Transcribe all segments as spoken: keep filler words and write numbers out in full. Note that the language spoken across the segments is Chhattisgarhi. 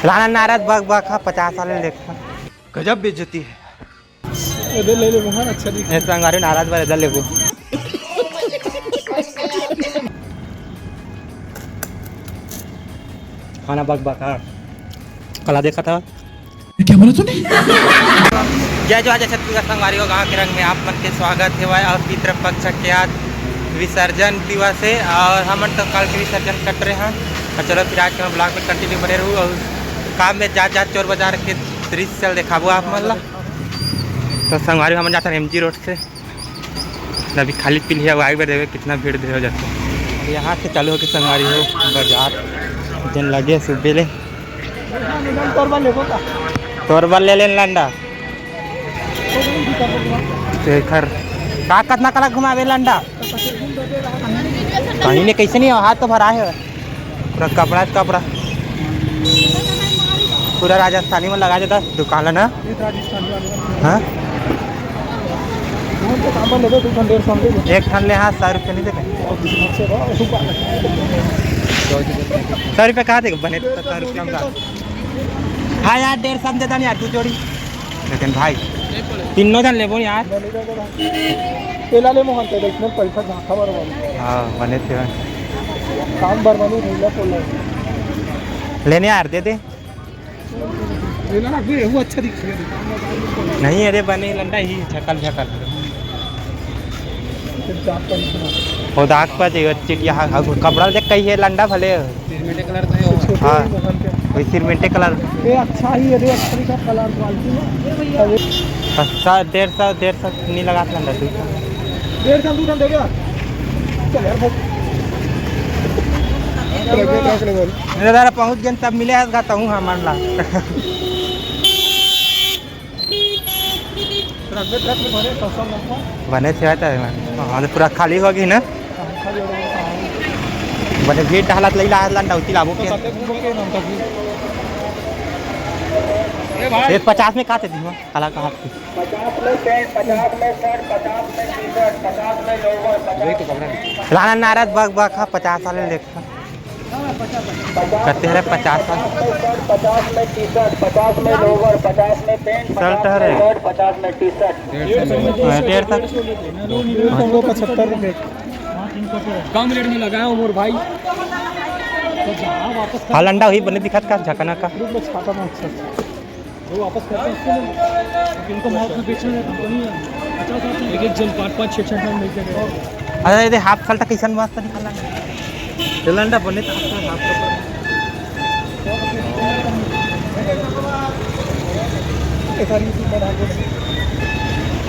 लाना नारद बक बक हा, पचास वाले लेखा। गजब बेइज्जती है। इधर ले ले मोहन, अच्छा दिख। ये संगवारी नारद वाले इधर लेबो। खाना बक बक हा। कला देखा था। क्या बोला तूने? जय जोहार, जय छत्तीसगढ़ संगवारी हो, गाँव के रंग में आप मन के स्वागत हे भाई। और पितृपक्ष के आज विसर्जन दिवस है और हमन तो कल के विसर्जन कट रहे हैं। और चलो फिर आज के ब्लॉग में कंटिन्यू बने रहू और काम में जात जात चोर बाजार के दृश्य दिखाबो आप मन ला। तो संगवारी हमन जात हन एमजी रोड से। अभी खाली पीली हवा आए बर देवे, कितना भीड़ दे हो जाते। यहाँ से चालू होके संगवारी हो बाजार दिन लगे सुबह ले। तोर बर ले लेन लंडा। तो एखर का कतना कला घुमावे लंडा? कहीं ने कैसे नहीं, हाथ तो भरा है। पूरा कपड़ा कपड़ा। पूरा राजस्थानी में लगा देता दुकान है ना। हाँ। एक ठन ले, हाँ, सौ रुपये नहीं देते। सौ रुपये कहाँ देगा? बने तो सौ रुपये हम। हाँ यार, डेढ़ सौ में देता नहीं यार, दो जोड़ी। लेकिन भाई, तीनों जन लेबो यार। तेला ले मोहन, तेला इसमें पैसा झांका बरबाद। हाँ, बने थे। काम बरबाद नहीं, नीला पोला। लेने यार, दे दे। तेला ना, ये वो अच्छा दिख रहा है। नहीं, अरे बने लंडा ही, झकल झकल। वो दाग पर जो चिटिया, हाँ, हाँ, कपड़ा देख कहीं है लंडा भले। सिरमेंटे कलर तो है। हाँ, वही सिरमेंटे कलर। ये अच्छा ही है, अच्छा ही का कलर क्वालिटी में। सस्ता, डेढ़ सौ, डेढ़ सौ नहीं लगा था अंदर, दो सौ। डेढ़ सौ, दो सौ दे दो। चल यार, भाई। रख ले, रख ले, बोल। मेरा दादा पहुँच गए, तब मिले आज गाता हूँ, हाँ, मान ला। बने से आता है, हाँ, तो पूरा खाली हो गई ना। बने भीड़ टहलत लैला, लंडा उती लाबो के। ये पचास में का दे दी, काला का हाथ। पचास में पैंट, पचास में शर्ट, पचास में टी शर्ट, पचास में लोवर, पचास में लाना नारद बग बग हा, पचास वाले लेखा। करते हैं पचास वाले। पचास में टी शर्ट, पचास में लोवर, पचास में पैंट, शर्ट है रे। पचास में शर्ट, पचास में टी शर्ट। हाँ, डेढ़ सौ। पचहत्तर रुपये। कम रेट में लगाया हूँ मोर भाई। हाँ, लंडा हुई बने दिखत का झकना का। वो वापस करते हैं उसको। इनको माउथ में बेचना है, कंपनी है। पचास आदमी। एक एक जन पाँच पाँच, छः छः टन लेके गए। अरे, ये हाफ शर्ट कैसन मस्त निकल रहा है। ये लंडा बने तो हाफ शर्ट, हाफ शर्ट। ये सारी चीज़ बढ़ा दो।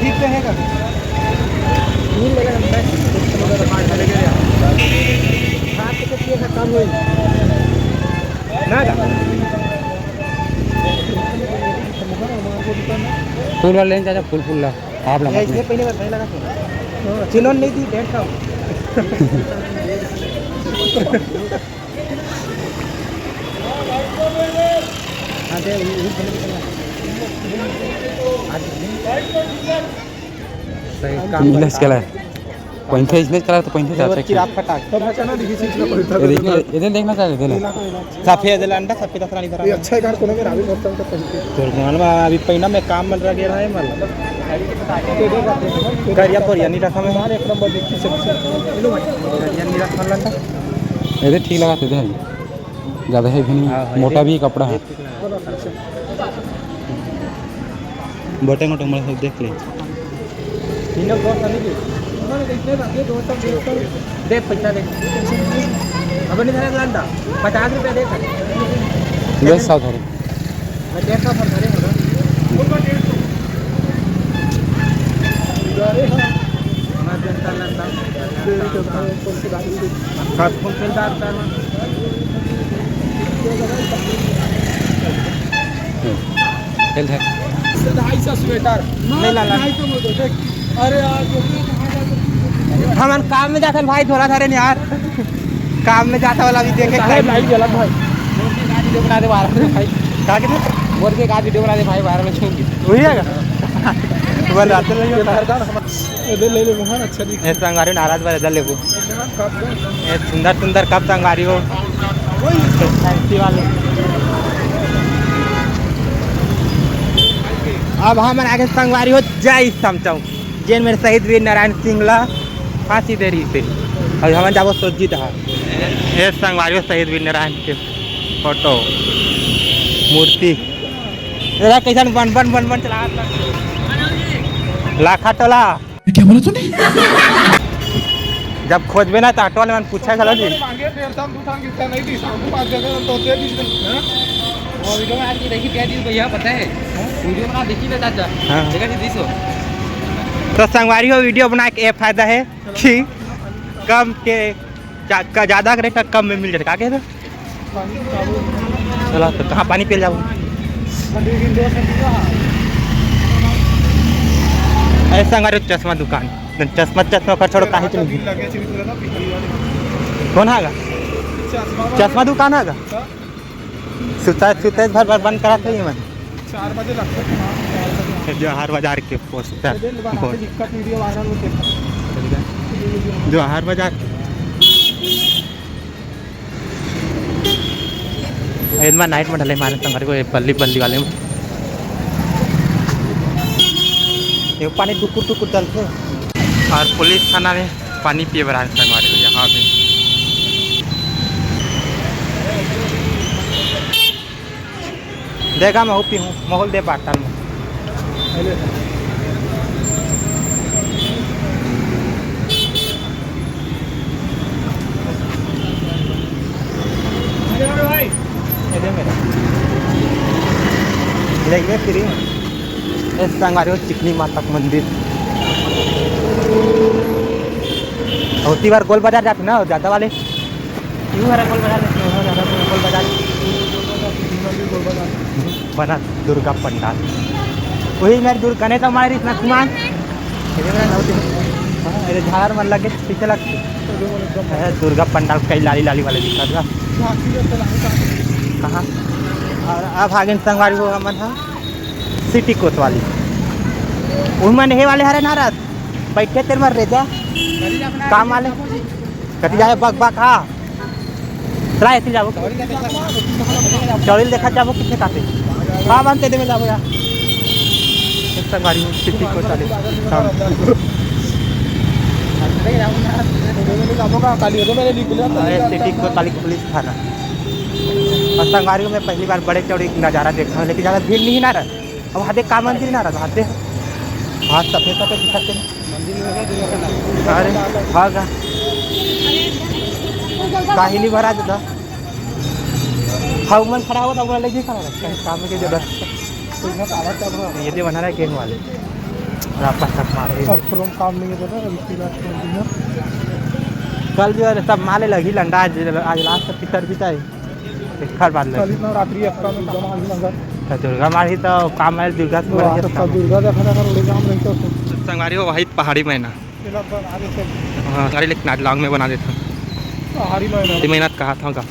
ठीक रहेगा। दूर वाला हम बैठ, चले गए। हाथ से किए का काम वही। ना, ना। फूल वाला लेन चाचा, फूल, फूल ला। आप ला, ये इसने पहले बताया लगा था। चिन्हों नहीं दी, डेढ़ सौ। हाँ, दे, वो, वो बोले कि चला। आज नहीं। सही काम नीलेश करता। कलर। पैंतीस इसने चला तो पैंतीस ये चाचा बच्ची की। रात फटाक। सब बच्चा ना देखी चीज में कोई ये देखना, ये देखना चाहिए, देखना। सफेद लंडा, सफेद असरानी धरा। ये अच्छा है, कार कोनो में रावी बहुत तंग करता है। तो मालूम है, अभी पहिना में काम मन रह गया है, मालूम। करिया बोरिया नहीं रखा मैं। माल एक नंबर देखी सब। करिया नहीं रखा लंडा। ये ठीक लगा थे, ध्यान। ज़्यादा है भी नहीं, हाँ, हाँ, मोटा ये भी कपड़ा है। बटन वटन बड़ा सब देख ले। तीनों दो सौ नहीं दे। उन्होंने देखने लगे, दो सौ, डेढ़ सौ। दे पैसा दे। अब नहीं धरा लंडा, पचास रुपया दे कर। दस सौ धरे। मैं डेढ़ सौ पर धरे होगा। मैं जनता लंडा। हाँ, फुल फुल दार दार। चल है। ढाई सौ स्वेटर। नहीं लाना। ढाई सौ में दो, देख। अरे यार, हमन काम में जाथन भाई, थोड़ा सा रे यार। काम में जाता वाला भी देखे सारे खाई। लाइट जलत भाई। मोर के गाड़ी वीडियो बना दे वायरल में भाई। का कहते? मोर के गाड़ी वीडियो बना दे भाई, वायरल में छूंगी। वही है का? बनाते नहीं ये होता। घर का हम इधर ले ले मोहन, अच्छा दिख। ये संगारी नारद वाले इधर लेबो। ये सुंदर सुंदर कप संगारी हो। फैंसी वाले। अब हमन आगे संगवारी हो जय श्याम चौक, जेन मेर शहीद वीर नारायण सिंह ला फांसी दे रहिस हे। अउ हमन जाबो सोजी डहार। ये संगवारी हो शहीद वीर नारायण के फोटो, मूर्ति। एला कइसन बन बन बन बन चलात ला। लाखा टोला। ये क्या बोला तूने? जब खोजबे ना, त ऑटो वाले मन पूछे घलो जी। मांगे, डेढ़ सौ, दू सौ, कितना नहीं दी, साढ़े पाँच जगह तो दे दी, हाँ? वो वीडियो में आज की देखी, क्या चीज़ भैया, पता है? वीडियो बना, देखी बे, चाचा। हाँ। देखा जी, दीसो। तो संगवारी हो, वीडियो बना के ये फायदा है कि कम के, जा-, का-, ज़्यादा करे, का कम में मिल जाता। का कहते? चला तो कहाँ पानी पिए जाबो? अरे संगवारी, चश्मा दुकान, चश्मा, चश्मा का छोड़ो, काहे चल गई? कौन आगा? चश्मा दुकान आगा? सुता, सुते भर भर बंद करा थे मन। चार बजे लगता है। जोहार बाजार के पोस्टर बोर्ड। जोहार बाजार के। एदमा नाइट में ढले मारे संगवारी हो, ये बल्ली बल्ली वाले में। ये पानी टुकुर टुकुर चलते। और पुलिस थाना में पानी पिए बर आए संगवारी हो यहाँ पे। देखा, महू पीहूँ, महू ल दे बाटल में। ये दे मेरा। ले, ये फ्री में। ये संगवारी हो चिकनी माता के मंदिर। होती बार गोल बाजार जाते ना, ज्यादा वाले। क्यों हरा गोल बाजार में, क्यों हरा गोल बाजार? बना दुर्गा पंडाल। वही मेरे दुर्गा ने तो हमारे इतना सामान। अरे झार मन लगे पीछे लगते। अरे दुर्गा पंडाल कई लाली लाली वाले दिखा था। कहाँ? और अब आगे संगवारी हो हमन हा सिटी कोतवाली। उमन हे वाले हरे नारद। बैठे तेरे मर रे जा। काम वाले। कति जाए बक बक, हाँ। चला, एती जाबो। चौड़ी ल देखा जाबो, किथे काटे। हाँ, बांध के दे में जाबो यार। संगवारी हो, सिटी कोतवाली। हाँ। अरे, सिटी कोतवाली पुलिस थाना। और संगवारी हो, मैं पहली बार बड़े चौड़ी नज़ारा देखा हूँ, लेकिन ज़्यादा भीड़ नहीं ना रहा। अब हाथे का मंदिर ना रहा, हाथे। हाँ, सफेद सफेद दिखते हैं। अरे, हाँ का? काहे नहीं भरा देता? हाँ, मन खड़ा हुआ था, बोला, "ले जी, खड़ा रहा, कहीं काम के जरूरत।" ये दे बना रहा है गेम वाले। और आपका सब मारे ही। अब प्रोम काम नहीं है दादा, अभी फिलहाल छोड़ दीजिए। कल जो है सब माले लगी लंडा, आज, आज लास्ट पितर भी था। एखर बाद ले। चलित नवरात्रि अक्का में दुर्गा माँ ही मंगल। तो दुर्गा माँ ही तो काम है, दुर्गा से वाह, बढ़िया तो काम है। दुर्गा देखा था, उड़े जाम रही तो। संगवारी हो, वही पहाड़ी मैना। ये लोग बना रहे थे। हाँ, सारे लेकिन आज लॉन्ग में बना देता। पहाड़ी मैना। पहाड़ी मैना कहा था का?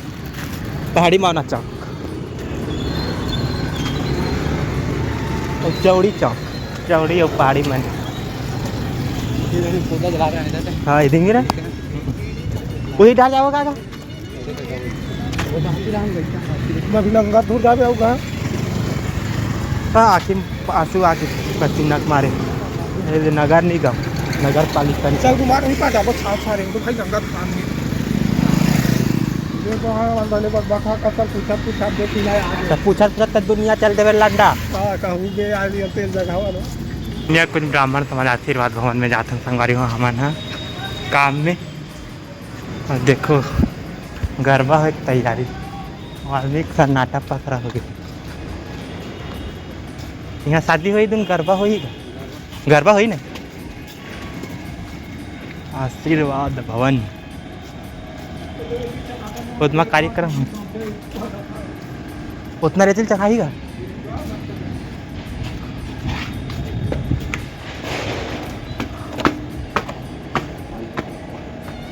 पहाड़ी मैना चौक। और चौड़ी चौक। चौड़ी और पहाड़ी मैना। ये देखो, फोटो चला रहे हैं इधर से। हाँ, इधर ही रहे। वही डाल जाओगा का? मैं भी नंगा दूर जाबे आऊ कहाँ? हाँ, आँखी में आंसू आके पसीना के मारे। ये नगर निगम, नगर पालिका निगम। चल, घुमा कहीं पा जाबो, छाव छा रहे तो भाई गंगा दुकान में। ये तो हाँ, वाला ले बकबका का सब पूछत पूछत दे पीला आ गया। तो पूछत पूछत तो दुनिया चल देवे लंडा। हाँ, कहूँ बे आज ये तेल जगह वाला। दुनिया कुछ ब्राह्मण समाज आशीर्वाद भवन में जाथन संगवारी हो हमन ह काम में। और देखो, गरबा हो एक तैयारी, वाल्मीकि सन्नाटा पसरा हो गया। यहाँ शादी होई, दिन गरबा होई, गरबा होई ना, आशीर्वाद भवन, उतना कार्यक्रम हो, उतना रेतिल चढ़ाई का।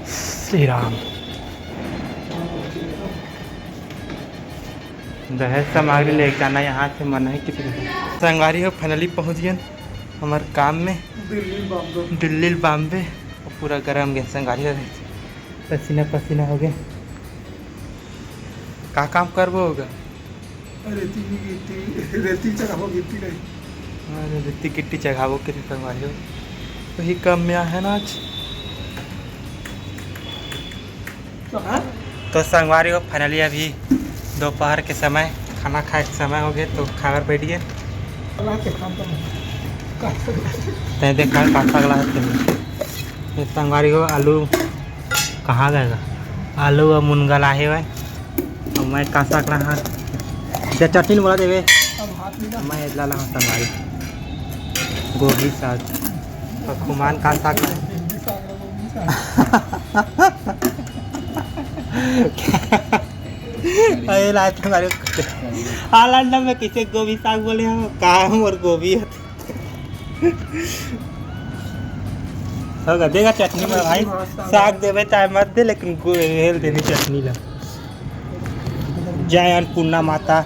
श्री राम। दहेज सामग्री लेके जाना यहाँ से मना है किसी को। संगवारी हो, finally पहुँच गए हमारे काम में। दिल्ली बॉम्बे। दिल्ली बॉम्बे। पूरा गरम गए संगवारी हो, पसीना पसीना हो गए। का काम करबो होगा? रेती भी गिट्टी, रेती चढ़ाबो, गिट्टी नहीं। अरे, जितनी गिट्टी चघाबो के संगवारी हो, वही काम में आहे ना आज। तो संगवारी हो, finally अभी दोपहर के समय, खाना खाए के समय हो गए, तो खाए बर बैठ गए। तैं देख, का साग ला हे। ये संगवारी हो, आलू कहाँ गए गा? आलू अउ मुनगा लाहे हुए। अउ मैं का साग ला हे? चटनी बोला देवे। मैं एदला ला संगवारी, गोभी साग। अउ खुमान का साग ला हे? अरे रात हमारे हालांडा में किसे गोभी साग बोले हम, का मोर गोभी हे। होगा, देगा चटनी में भाई, साग देवे चाहे मत दे, लेकिन गो-, हेल देनी चटनी ला। जय अन्नपूर्णा माता।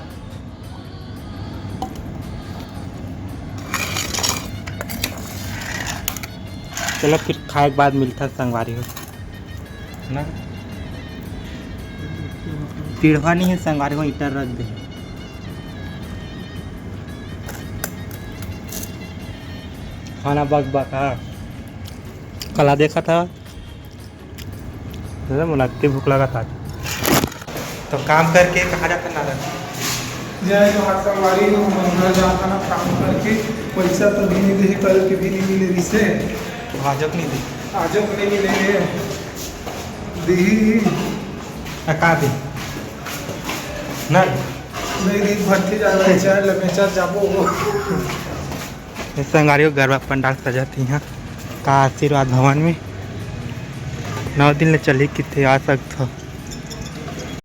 चलो फिर खाए के बाद मिलता संगवारी हो ना। पीढ़ा नहीं है संगवारी हो, ईटा रख दे। खाना बक बक, हाँ। कला देखा था। दादा, मोला अत्ते भूख लगा था। तो काम करके कहाँ जाता ना दादा? जय जोहार संगवारी हो, हम घर जाता ना काम करके, पैसा तो भी नहीं दे, कल के भी नहीं मिले रिसे। आजो के नहीं दे। आजो के नहीं मिले रे। दिही। आ, का दे? ना। नहीं दी, भट्टी जाना है, चार लगे, चार जाबो। ए संगवारी हो, गरबा पंडाल सजात हे इहाँ का आशीर्वाद भवन में। नौ दिन ले चलही किथे, आ सकत हो।